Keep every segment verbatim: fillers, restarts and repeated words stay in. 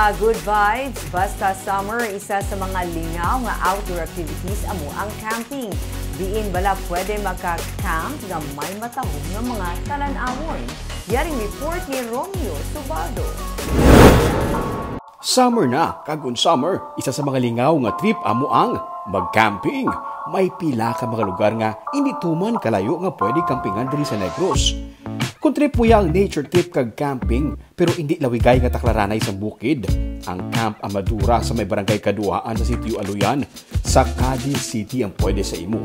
Ah, good vibes, basta summer, isa sa mga lingaw nga outdoor activities amo ang camping. Diin bala pwede magka-camp nga may matahom nga mga talan-awon? Yaring report ni Romeo Subaldo. Summer na, kag kon summer, isa sa mga lingaw nga trip amo ang mag-camping. May pila ka mga lugar nga indi tuman kalayo nga pwede campingan diri sa Negros. Kung trip mo ya ang nature trip kag camping, pero indi lawigay nga taklaranay sang bukid, ang Camp Amadura sa may Barangay Kaduhaan sa Sitio Aloyan, sa Cadiz City ang pwede sa imo.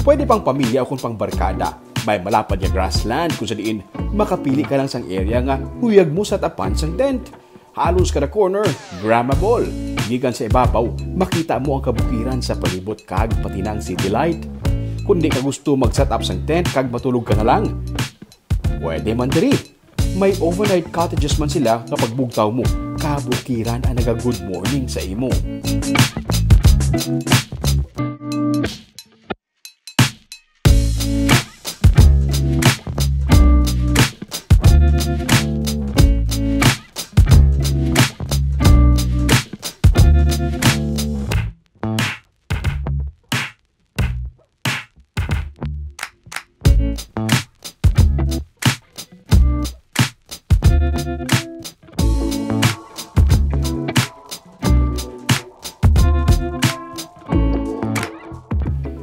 Pwede pang pamilya o kung pang barkada. May malapad nga grassland kung sa diin makapili ka lang sang area nga huyag mo satapan sang tent. Halos kada corner, grabbable. Gikan sa ibabaw, makita mo ang kabukiran sa palibot kag pati na ang city light. Kung di ka gusto mag-set up sang tent kag matulog ka na lang, pwede man diri. May overnight cottages man sila nga pagbugtaw mo, kabukiran ang naga-good morning sa imo.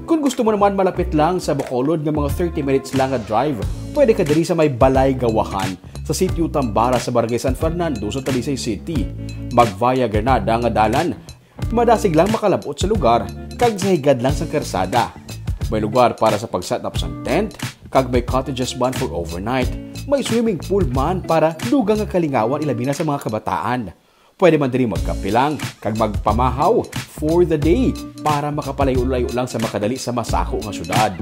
Kung gusto mo naman malapit lang sa Bacolod nga mga thirty minutes lang nga drive, pwede ka diri sa may Balay Gawahan, sa Sitio Tambara sa Barangay San Fernando sa Talisay City. Mag via Granada nga dalan, madasig lang makalab-ot sa lugar, kag sa higad lang sang karsada. May lugar para sa pag-set up sang tent, kag may cottages man for overnight. May swimming pool man para dugang nga kalingawan, ilabi na sa mga kabataan. Pwede man diri magkape lang kag magpamahaw for the day para makapalayo-layo lang sa makadali sa masako nga syudad.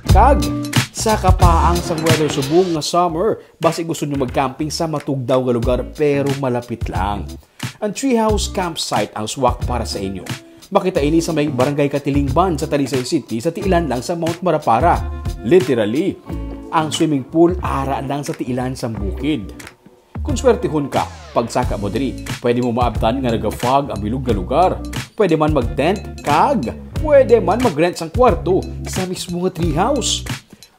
Kag sa kapaang sang weather subong nga summer, basi gusto nyo mag-camping sa matugdaw nga lugar pero malapit lang. Ang Treehouse Campsite ang swak para sa inyo. Makita ini sa may Barangay Katilingban sa Talisay City, sa tiilan lang sa Mount Marapara. Literally, ang swimming pool ara lang sa tiilan sang bukid. Kung swertehon ka, pagsaka mo diri, pwede mo maabtan nga naga-fog ang bilog nga lugar. Pwede man mag-tent kag pwede man mag-rent sang kwarto sa mismo nga treehouse.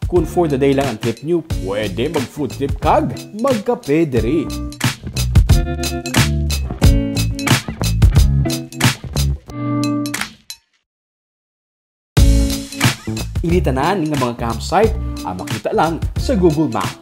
Kung for the day lang ang trip nyo, pwede mag-food trip kag magkape diri. Ini tanan nga mga campsite ang makita lang sa Google Map.